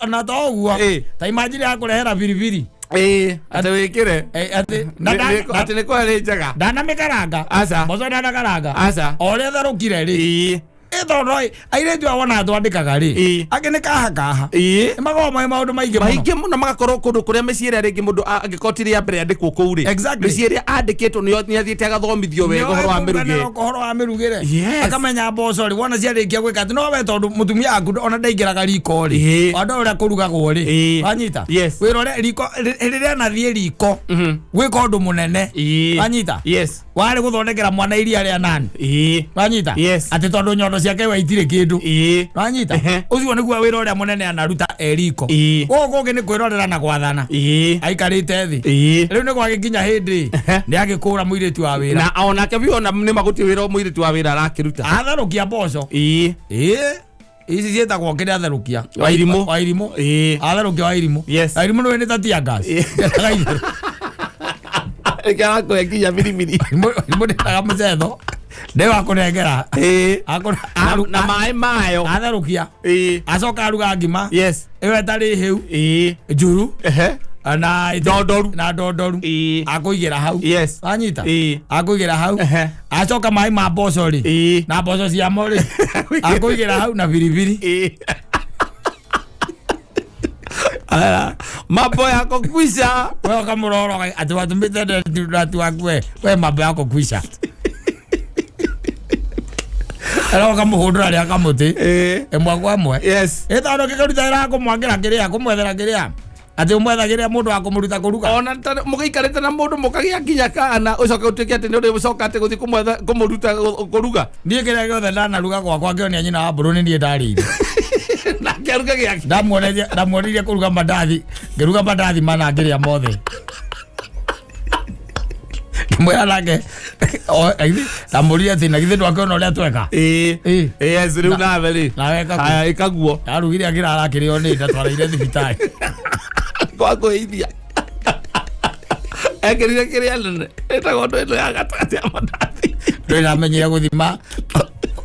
ũguo. Ĩ. Ta imagine akũrehera biribiri. Ĩĩ, atĩ wĩkĩre. Atĩ na Atĩ nĩ kũhe nĩ njega. ndanamĩkaranga. Aca. Mboco ndanakaranga. Aca. O ũrĩa therũkire rĩ. Ĩĩ. Ĩtondũ airĩtu aya wona twandĩkaga rĩ. Ĩ. Angĩ nĩ kaha kaha. Ĩĩ. Nĩ makoragwo marĩ maũndũ maingĩ mũno. Maingĩ mũno, magakorwo kũndũ kũrĩa mĩciĩ ĩrĩa rĩngĩ mũndũ angĩkorwo ti rĩa mbere andĩkwo kũu rĩ. Exactly. Mĩciĩ ĩrĩa andĩkĩtwo nĩ athiĩte agathomithio wega ũhoro wa mĩrugĩre. Ũhoro wa mĩrugĩre. Yes. Akamenya mboco rĩ, wona ciarĩkia gwĩka atĩ no we tondũ mũtumia waku ona ndaingĩraga riko rĩ. Ĩĩ. Ona ũrĩa kũrugagwo rĩ. Ĩĩ. Wanyita? Yes. Wĩra ũrĩa riko rĩrĩa anathiĩ riko gwĩka ũndũ mũnene. Ĩĩ. Wanyita? Yes. Warĩ gũthondekera mwana iria rĩa nani. Ĩĩ. Wanyita? Yes. Atĩ tondũ nyondo ciake we itirĩ kĩndũ. Ĩĩ. Wanyita? Ehe. Ũcio nĩguo wĩra ũrĩa mũnene anaruta e riko. Ĩĩ. Gũkũ kũngĩ nĩ kwĩrorera na gwathana. Ĩĩ. Aikarĩte thĩ. Ĩĩ. Rĩu nĩ gwagĩkinya hĩndĩ Ehe. nĩ agĩkũra mũirĩtu wa wĩra. Na onake biũ ona nĩ magũtirĩ wĩra mũirĩtu wa wĩra arakĩruta. Atherũkia mboco. Ĩĩ. Ĩĩ. Ici ciĩtagwo kĩrĩa atherũkia. Wairimũ. Wairimũ. Ĩĩ. Atherũkia wairimũ. Yes. Wairimũ nĩwe nĩ ta tear gas. Ĩĩ. Ndĩendaga itherũ. Rĩngĩ arakũhe nginya biribiri. Wairimũ ndĩendaga mũcetho. Ndĩwakũnengera. Ĩĩ. Akũne- Na maĩ mayo. Atherũkia. Ĩĩ. Acoka aruga ngima. Yes. Ĩyo ĩtarĩ hĩu. Ĩĩ. Njuru. Ehe. Na Ndondoru. Na ndondoru. Ĩĩ. Akũigĩra hau. Yes. Wanyita? Ĩĩ. Akũigĩra hau. Ehe. Acoka maĩ ma mboco rĩ. Ĩĩ. Na mboco ciamo rĩ. Akũigĩra hau na biribiri. Ĩĩ. Aya, mambo yako kwisha. We ũkamũrora atĩ watũmĩte ndati waku we. We mambo yako kwisha. Era ũkamũhũndũra rĩa kamũtĩ. Ĩĩ. Ĩmwe kwa ĩmwe. Yes. Ĩ tondũ ũngĩkĩruta wĩra wa kũmwangĩra kĩrĩa, kũmwethera kĩrĩa. Atĩ ũmwethagĩre mũndũ wa kũmũruta kũruga. Ona mũgĩikarĩte na mũndũ mũkagĩa nginya kana ũcoke ũtuĩke atĩ nĩ ũrĩcoka atĩ gũthiĩ kũmwetha kũmũruta kũruga. Niĩ kĩrĩa gĩothe ndanaruga gwakwa ngĩonia nyina wa mbũrũ nĩ niĩ ndarĩire. Nake aruge gĩake. Ndamuonirie kũruga mandathi, ngĩruga mandathi mana ngĩrĩa mothe. Ngĩmwĩra nake, ndamũririe atĩ na githĩ ndwakĩona ũrĩa tweka? Ĩĩ. Ĩĩ. Yes, rĩu nawe rĩ. Nawe ĩka kuo. Haya, ĩka guo. Ndarugire akĩrara akĩrĩo nĩ ndatwarĩire thibitarĩ. Kwa kwĩithia. Ekĩrire kĩrĩa nene. Ĩtagwo ndũ ĩno ya gatagatĩ ya mandathi. Ndĩramenyire gũthima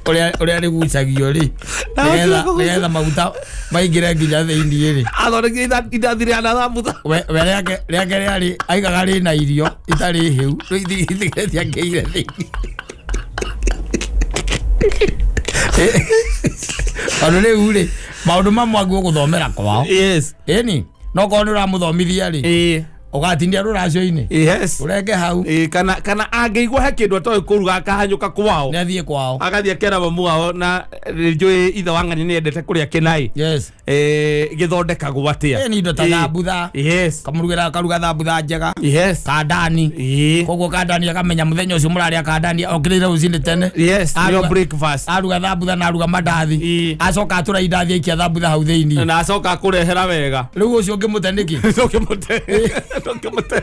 ũrĩa rĩgucagio rĩ. Na Nĩgetha maguta maingĩre nginya thĩiniĩ rĩ. Athondekire indathi rĩa na thambutha. We rĩake rĩarĩ aigaga rĩna irio itarĩ hĩu. Rĩu ithigĩrĩtie angĩire thĩiniĩ. Tondũ rĩu rĩ, maũndũ mamwe aguo gũthomera kwao. Yes. Ĩni, no korwo nĩ ũramũthomithia rĩ, Ĩĩ. ũgatindia rũracio-inĩ. Yes. Ũrenge hau. Ĩĩ, kana angĩigua he kĩndũ atoĩ kũruga akahanyũka kwao. Nĩ athiĩ kwao. Agathiĩ akera mamu wao na njũĩ ithe wa ng'ania nĩ endete kũrĩa kĩnai. Yes. Gĩthondekagwo atĩa? Ĩni indo ta Ĩĩ. thambutha. Yes. Kamũrugĩra akaruga thambutha njega. Yes. Kandani. Ĩĩ. Koguo kandani akamenya mũthenya ũcio mũrarĩa kandani okĩrĩire rũcinĩ tene. Yes, nĩyo breakfast. Aruga thambutha na aruga mandathi. Ĩĩ. Acoka atũra indathi aikia thambutha hau thĩiniĩ. Na acoka akũrehera wega. Rĩu ũcio ũngĩmũte nĩkĩ? Ndũngĩmũte. Ndũngĩmũte.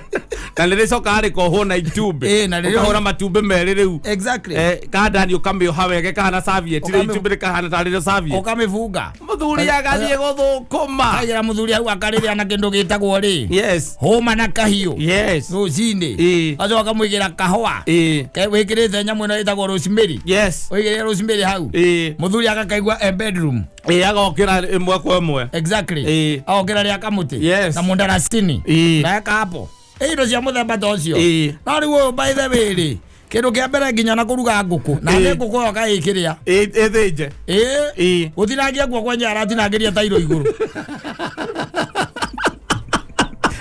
Na rĩrĩcoka rĩkohwo na itumbĩ. Ĩĩ, na rĩrĩ- Ũkahũra matumbĩ merĩ rĩu. Exactly. Kandani ũkamĩoha wega ĩkahana serviette, rĩu itumbĩ rĩkahana tarĩ rĩo serviette. Ũkamĩbunga. Mũthuri agathiĩ gũthũkũma. Kaigĩra mũthuri hau akarĩrĩa na kĩndũ gĩtagwo rĩ. Yes. Hũma na kahiũ. Yes. Rũcinĩ. Ĩĩ. Acoka akamũigĩra kahũa. Ĩĩ. Wĩkĩrĩte nyamũ ĩno ĩtagwo rosemary. Yes. Ũigĩrĩre rosemary hau. Ĩĩ. Mũthuri agakaigua e bedroom. Ĩĩ, agokĩra ĩmwe kwa ĩmwe. Exactly. Ĩĩ. Agokĩra rĩa kamũtĩ. Yes. Na mũndarasini. Ĩĩ. Na eka hapo. Ĩ indo cia mũthemba ta ũcio. Ĩĩ. No rĩu ũyũ by the way rĩ, kĩndũ kĩa mbere nginya na kũruga ngũkũ. Na Ĩĩ. nĩ ngũkũ ĩyo kaĩkĩrĩa. Ĩĩ, ĩthĩnje. Ĩĩ. Ĩĩ. Gũtinangia guoko kwenyewe aratinangĩria tairo igũrũ.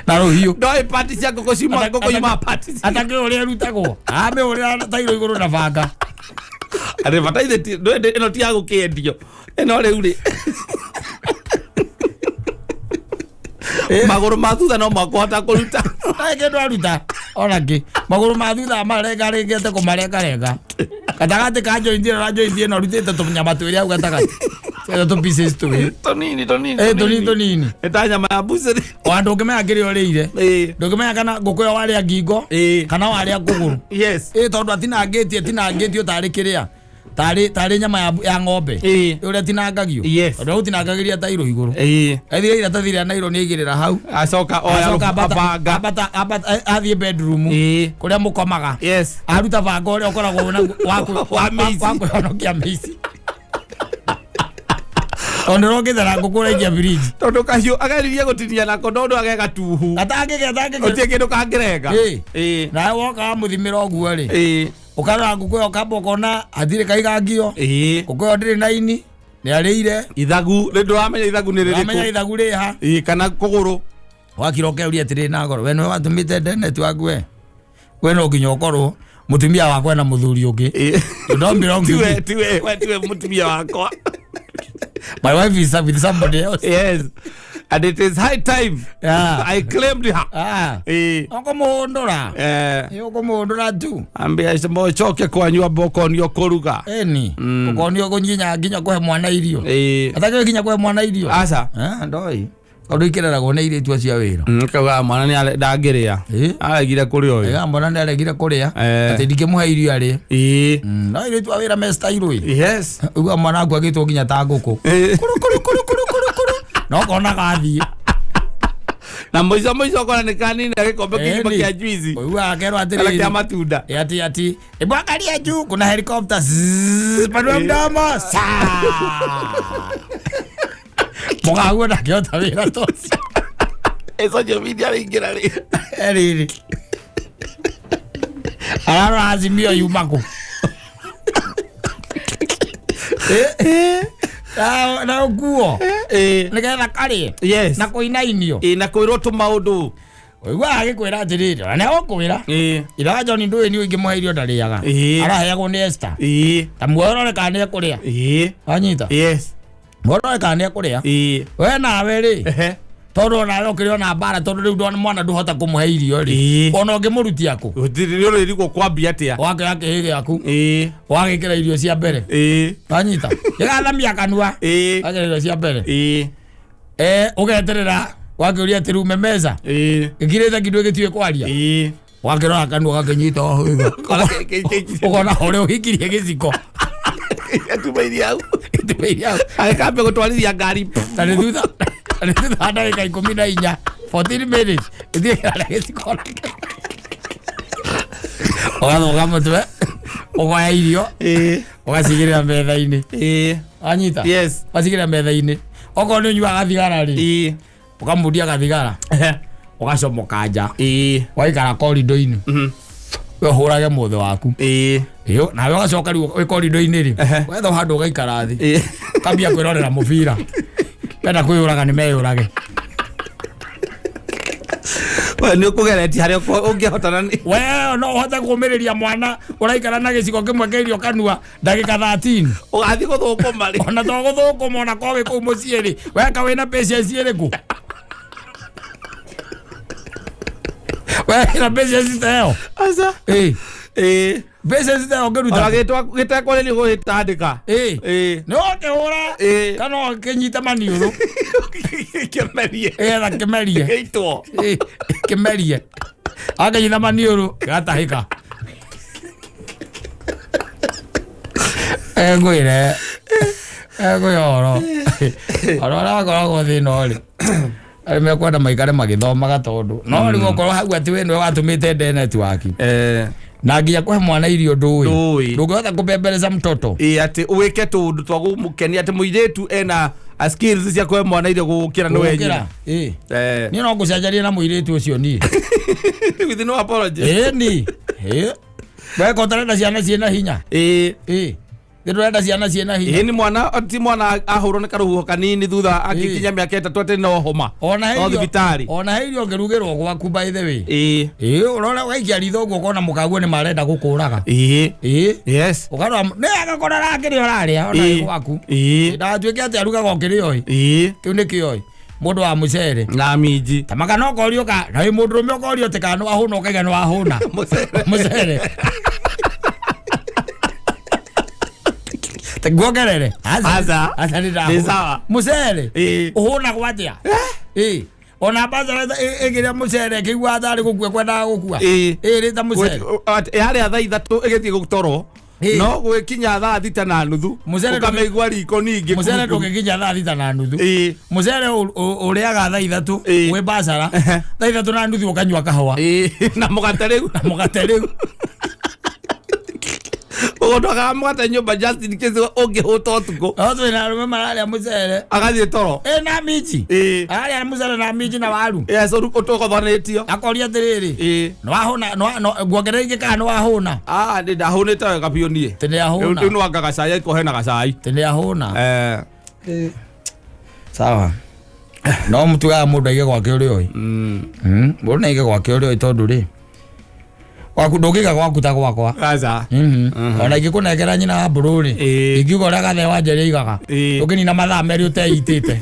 Na rũhiũ. Ndoĩ pati cia ngũkũ ciuma ngũkũ yumaga pati. Atakĩũĩ ũrĩa ĩrutagwo. Amĩhũrĩra tairo igũrũ na banga. Advertise ĩno ti ya gũkĩendio ĩno rĩu rĩ magũrũ ma thutha no makũhota kũruta. Ndarĩ kĩndũ aruta ona kĩ. Magũrũ ma thutha marengarengete kũmarengarenga. Gatagatĩ ka joint ĩno na joint ĩno arutĩte tũnyama twĩrĩ hau gatagatĩ. Tũrĩa tũ pieces twĩrĩ. Tũnini tũnini. Eh, tũnini tũnini. Nĩ ta nyama ya mbucĩrĩ. Ona ndũngĩmenya kĩrĩa ũrĩire. Ndũngĩmenya kana ngũkũ ĩyo warĩa ngingo kana warĩa kũgũrũ. Yes. Ĩ tondũ atinangĩtie atinangĩtio tarĩ kĩrĩa. Tarĩ tarĩ nyama ya ng'ombe. Ũrĩa tinangagio. Yes. Tondũ agũtinangagĩria tairũ igũrũ. Athire iratathi rĩa naironi aigĩrĩra hau. Acoka oya Acoka banga. ambata ambata athiĩ bedroom. Kũrĩa mũkomaga. Yes. Aruta banga ũrĩa ũkoragwo naguo Wa mĩici. wa kwĩhonokia mĩici. Tondũ ũrokĩte na ngũkũ ũraikia biriji. Tondũ kahiũ ageririe gũtinia nako tondũ agegatuhu. Gatangĩke gatangĩke. Gũtirĩ kĩndũ kangĩrenga. Nawe woka wamũthimĩra ũguo rĩ. Ũkarora ngũkũ ĩyo ũkamba ũkona hatirĩ kaigangio. Ngũkũ ĩyo ndĩrĩ na ini. Nĩ arĩire. Ithagu, rĩ ndũramenya ithagu nĩ rĩrĩkũ. Ndũramenya ithagu rĩha. Kana kũgũrũ. Wakira ũkeuria atĩrĩ na ngoro, we nĩwe watũmĩte nde network we. We no nginya ũkorwo mũtumia wakwa ena mũthuri ũngĩ. You don't belong to me. Tiwe, we tiwe mũtumia wakwa. My wife is with somebody else. Yes. And it is high time. Yeah. I claimed her. Ũkũmũhũndũra. Ũkũmũhũndũra tu. Ambia mocoke kwanyu amba ũkonio kũruga. Ĩni. Ũkonio kũnyinya nginya kũhe mwana irio. Atakĩũĩ nginya kũhe mwana irio. Aca. Ndoi. Tondũ ikĩreragwo nĩ airĩtu acio a wĩra. Kauga mwana nĩ ndangĩrĩa. Aregire kũrĩa ũyũ. Mwana nĩ aregire kũrĩa. Atĩ ndingĩmũhe irio arĩe. No airĩtu a wĩra me style ĩ. Yes. Uga mwana waku agĩtwo nginya ta ngũkũ. Kũrũ kũrũ kũrũ kũrũ kũrũ kũrũ. No kona gathiĩ. Na mũico mũico ũkona nĩ kanina gĩkombe kĩgima kĩa juice. Ũiguaga akerwo atĩrĩrĩ. Kana kĩa matunda. Ati ati. Hebu angalia juu kuna helicopter. Zzzz, panua mdomo. Saa. Mũgaguo ndangĩhota wĩra ta ũcio. Social media rĩingĩra rĩ. Rĩrĩ. Ararora Azimio yuma kũ? Na nguo. Nĩgetha karĩe. Yes. Na kũinainio. Na kwĩrwo tũmaũndũ. Ũiguaga agĩkwĩra atĩrĩrĩ, ona nĩegũkwĩra. Ira John ndũĩ nĩ ũingĩmũhe irio ndarĩaga. Araheagwo nĩ Esther. Ta muorore kana nĩekũrĩa. Wanyita? Yes. Muorore kana nĩekũrĩa. We nawe rĩ. Tondũ onawe ũkĩrĩ ona mbara tondũ rĩu ndona mwana ndũhota kũmũhe irio rĩ. Ona ũngĩmũrutia kũ? Gũtirĩ nĩ ũrĩrigwo kwambia atĩa. Wakĩoya kĩhĩ gĩaku. Wagĩkĩra irio cia mbere. Wanyita? Gĩgathamia kanua. Wagĩkĩra irio cia mbere. Ũgeterera wakĩũria atĩ rĩu memeza. Gĩkirĩte kĩndũ gĩtiũĩ kwaria. Wakĩrora kanua gakĩnyita o ũguo. Ũkona ũrĩa ũhikirie gĩciko. Gĩtumĩirie hau. Gĩtumĩirie hau. Agĩkambia gũtwarithia ngari. Na nĩ thutha na nĩ thutha wa ndagĩka 14, 14 minutes, gĩthiĩ kĩrarĩa gĩciko nakĩo. Ũgathoga mũtwe, ũkoya irio, ũgacigĩrĩra metha-inĩ. Wanyita? Yes. Ũgacigĩrĩra metha-inĩ. Okorwo nĩ ũnyuaga thigara rĩ, ũkamundia gathigara, ũgacomoka nja. Ũgaikara korido-inĩ. We ũhũrage mũthĩ waku. Nawe ũgacoka rĩu wĩ korido-inĩ rĩ, wetha handũ ũgaikara thĩ. Ũkambia kwĩrorera mũbira. Wenda kwĩyũraga nĩ meyũrage. We nĩ ũkũgeretie harĩa ũngĩhotana nĩ. We no ũhote kũũmĩrĩria mwana ũraikara na gĩciko kĩmwe kĩa irio kanua ndagĩka 13. Ũgathiĩ gũthũkũma rĩ. Ona to gũthũkũma ona korwo wĩ kũu mũciĩ rĩ, weka wĩna patience ĩrĩkũ? We wĩna patience ta ĩyo? Aca. Patience ta ĩyo ũngĩruta Ona kũ? gĩtekwarĩrio gũgĩtandĩka. Nĩ ũkĩhũra kana ũkĩnyita maniũrũ. Kĩmerie. Ĩgetha kĩmerie. Gĩitwo. Kĩmerie. Akĩnyita maniũrũ gĩgatahĩka. Ngwĩre. Ngwĩre ũhoro. Ũhoro ũrĩa wakoragwo thĩna rĩ. Arĩa mekwenda maikare magĩthomaga tondũ. No rĩu okorwo hau atĩ we nĩwe watũmĩte nde network. Na nginya kũhe mwana irio ndũĩ. Ndũĩ. Ndũngĩhota kũbembereza mtoto. Atĩ wĩke tũũndũ twa gũmũkenia atĩ mũirĩtu ena a skills cia kũhe mwana irio gũkĩra nĩwe nyina. Gũkĩra. Niĩ no ngũcenjanie na mũirĩtu ũcio niĩ. With no apology. Ĩni. Weka ũtarenda ciana ciĩna hinya. Nĩ tũrenda ciana ciĩna hinya. Ĩĩ, nĩ mwana ti mwana ahũrwo nĩ karũhuho kanini thutha akĩkinya mĩaka 3 atĩ no homa. Ona No he irio thibitarĩ. Ona he irio ũngĩrugĩrwo gwaku, by the way. Ĩĩ. Ĩĩ, ũrora ũgaikia ritho ũguo ũkona mũkaguo nĩ marenda gũkũraga. Ĩĩ. Ĩĩ. Yes. Ũkarora nĩ agakora arakĩrĩa ũrarĩa ona Ĩĩ. wĩ gwaku. Ĩĩ. Ndagatuĩke atĩ arugaga ũkĩrĩa ĩ. Ĩĩ. Kĩu nĩkĩo ĩ. Mũndũ wa mũcere. Na minji. Ta maka no korio ka na wĩ mũndũrũme ũkorio atĩ kana nĩ wahũna ũkaiga nĩ wahũna. Mũcere. Mũcere. Nguongerere. Aca. Aca nĩ Nĩ ndahũna. sawa. Mũcere. Ĩĩ. Ũhũnagwo atĩa? Ĩĩ. Ona mbacara ĩkĩrĩa mũcere ĩkĩigua tarĩ gũkua kwendaga gũkua. Ĩĩ. Ĩrĩ ta mũcere. Yarĩa thaa 3 ĩgĩthiĩ gũtorwo. Ĩĩ. No gwĩkinya thaa 6:30 Mũcere ũkamĩigua riko ningĩ. Mũcere ndũngĩkinya thaa 6:30. Ĩĩ. Mũcere ũrĩaga thaa 3 Ĩĩ. wĩ mbacara. Thaa 3:30 ũkanyua kahũa. Ĩĩ. Na mũgate rĩu. Na mũgate rĩu. Ũgũtwagaga mũgate nyũmba just in case ũngĩhũta ũtukũ. No twĩna arũme mararĩa mũcere. Agathiĩ toro. Ĩ na minji. Ĩĩ. Ararĩa mũcere na minji na waru. Yes, ũtũgothanĩtio. Akoria atĩrĩrĩ. Ĩĩ. Nĩ wahũna nguongerere ingĩ kana nĩ wahũna? Ah, ndĩ ndahũnĩte wega biũ niĩ. Tĩ nĩ Rĩu ahũna. rĩu nĩwanga gacai aiko hena gacai. Tĩ nĩ ahũna. Eh. Sawa. No mũtugaga mũndũ aige gwake ũrĩa ũĩ. Mũndũ nĩ aige gwake ũrĩa ũĩ tondũ rĩ. Gwaku ndũngĩiga gwaku ta gwakwa. Aca. Ona ingĩkũnengera nyina wa mbũrũ rĩ. Ĩĩ. Ingiuga ũrĩa gathe wa Njeri aigaga. Ĩĩ. Ũngĩnina mathaa 2 ũteitĩte.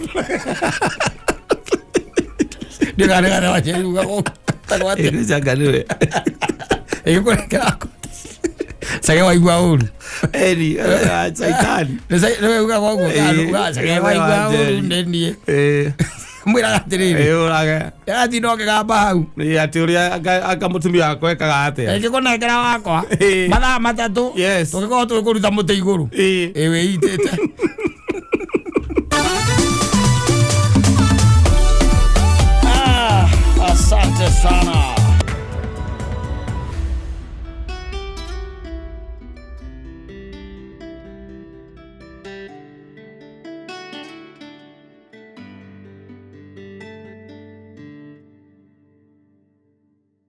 Ndiũĩ kana nĩ gathe wa Njeri uga gwaku ta gwatĩa. Ĩĩ, canga nĩwe. Ĩgĩkũnengera Cage waigua ũru. Eni, caitani. Nĩwe uga koguo Ĩĩ. uga cage waigua ũru nĩ niĩ. Ĩĩ. Mwĩraga atĩrĩrĩ. Ĩĩ, ũrage. Atinda ũkĩgamba hau. Ĩĩ, atĩ ũrĩa anga mũtumia wakwa ekaga atĩa. Ĩngĩkũnengera wakwa. Ĩĩ. Mathaa 3. Yes. Tũngĩkorwo tũgĩkũruta mũtĩ igũrũ. Ĩĩ. Ĩĩ wĩitĩte. Ah, asante sana.